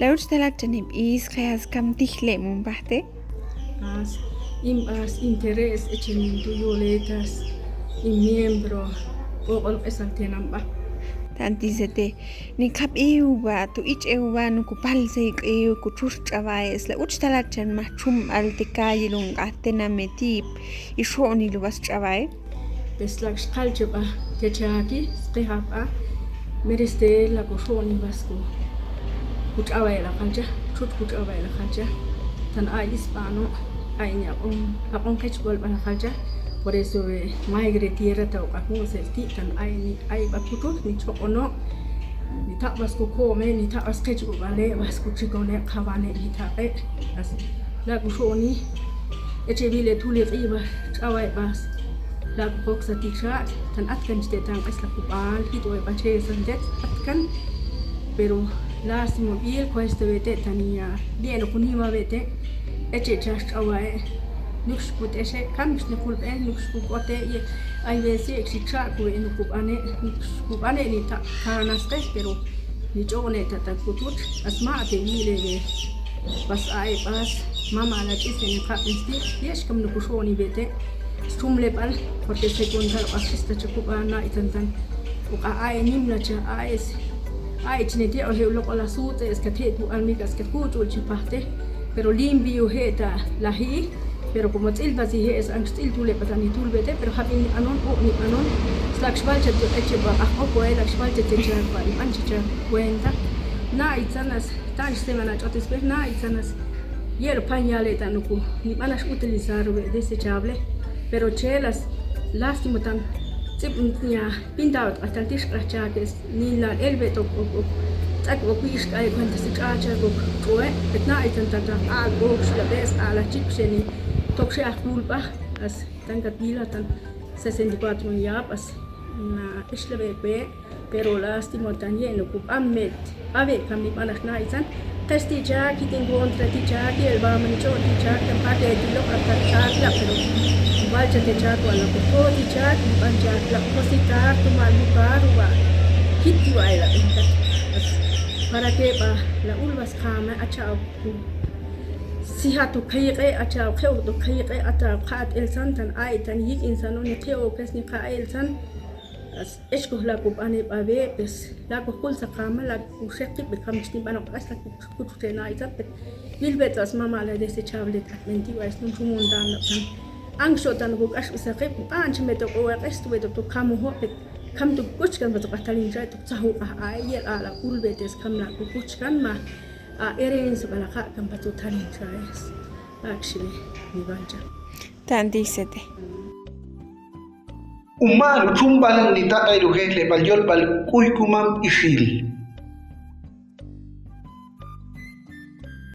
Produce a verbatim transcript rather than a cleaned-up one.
La uch talat chani b'is qe as kam tijlem un b'ajte. As in b'as interés echemin tu yoletas in miembro b'oq'ol q'esal tenan b'a. Tantisete, ni qab'iw b'a tu ich'ew b'a nu kupal sey q'iw ku chur ch'ab'aes la uch talat chan ma chumb'al te kayil un q'at tename tib' i xo'ni lu b'as ch'ab'ae. Pues lak' xqal cheb'a te chaki sqejab'a merester la ku xo'ni b'as ku ku ch'ab'ae la qalcha chut ku ch'ab'ae la qalcha. Tan ay isb'ano ay ni aq'on aq'on qech b'al b'a la qalcha. Por eso maigre tierra ta uq'aq'un se ti tan ay ni ay b'a ku chut ni choq'ono. Ni taq' b'as ku kome ni taq' b'as qech b'ale b'as ku chikone qabane ni taq'e. La ku xo'ni eche b'ile tuli q'iba ch'away b'as. La ku koksa ti chaq' tan atkan chite tan q'es la ku b'al jit'oy b'ache santet atkan. Pero lástima b'il kuesta b'ete tan ya b'ie no ku niwa b'ete. Eche chax ch'away nux ku t'exe kan b'ix ni kulb'e nux ku k'ote y ay veces ek xi chaq' ku b'e nu ku b'ane nux ku b'ane ni ta kanas qe pero ni ch'o'ne ta ta ku tut asma te b'ile b'e. B'as a'e b'as mama la ch'ise ni qab'en sti yex kam nu ku xo'ni b'ete. Xchumleb'al porque según tal b'as esta cha ku b'ana y tan tan. Uqa a'e nim la cha a'e a'e chine te oje uloq'ol asutz'e es ka te ku almik as ka ku ch'ul chi pajte. Pero limpi uje ta la ji. Pero como tz'il b'as ije es anx tz'il tule b'ata ni tul b'ete pero jab'in ni b'anon o ni b'anon. Slak xb'al cha tu eche b'a aj opo e lak xb'al cha te cha b'a ni b'an chi cha cuenta. Na y tzanas Tanx semana ch'otis b'e na y tzanas yelo pañale ta nu ku ni b'anax utilizar b'e desechable. Pero chelas lástima tan tz'ib' nya pintawat q'atal tix q'ajchakes ni la elbe to tz'ak b'o pix k'ay cuenta si ch'acha b'o ch'oe. Bet na y tan tan ta q'al b'o xla b'e sq'ala chik xeni tok xe aj kulb'a. As tan kat bila tan sesenta y cuatro yab as na ixla b'e b'e. Pero lástima tan ye' no ku b'an met b'abe' kam ni b'anax na itzan. Qex ti' chak yit en contra ti' chak ye' el b'amani ch'o'l ti' chak tan pake ti' loq' ata chak la pero b'al cha te chak wa la ku ko ti' chak ni b'an chak la cositar tu ma lugar wa jit ti' wa ay la b'en kat. Para que b'a la ulb'as qama acha' ku sija' tu kayiq'e acha' u qe'u tu kayiq'e ata u qa'at el san tan ay tan yik' in san ni qe'u kes ni qa'el san. Ex koj la ku b'ane b'abe pues la ku kul sa qama la ku xeq kib' kam chtin b'anoq q'ax la ku kuch te na itzan pues. Lil b'et as mama la desechable ta b'enti wa es nun chumun dan la tan. Ang xo tan ku k'ax u saqib' b'an chi me to ku wa q'ex tu b'et tu kamu ho pe kam tu kuch kan b'et q'ax talin cha tu tzahu q'aj ay yel a la kul b'et es kam la ku kuch kan ma. A herencia b'ala qa kan b'et tu talin cha es. Akxi ni b'an cha. Tantisete. Uma'n uchumb'al ni taq'ay rujejleb'al yolb'al k'uy kuman b'ixil.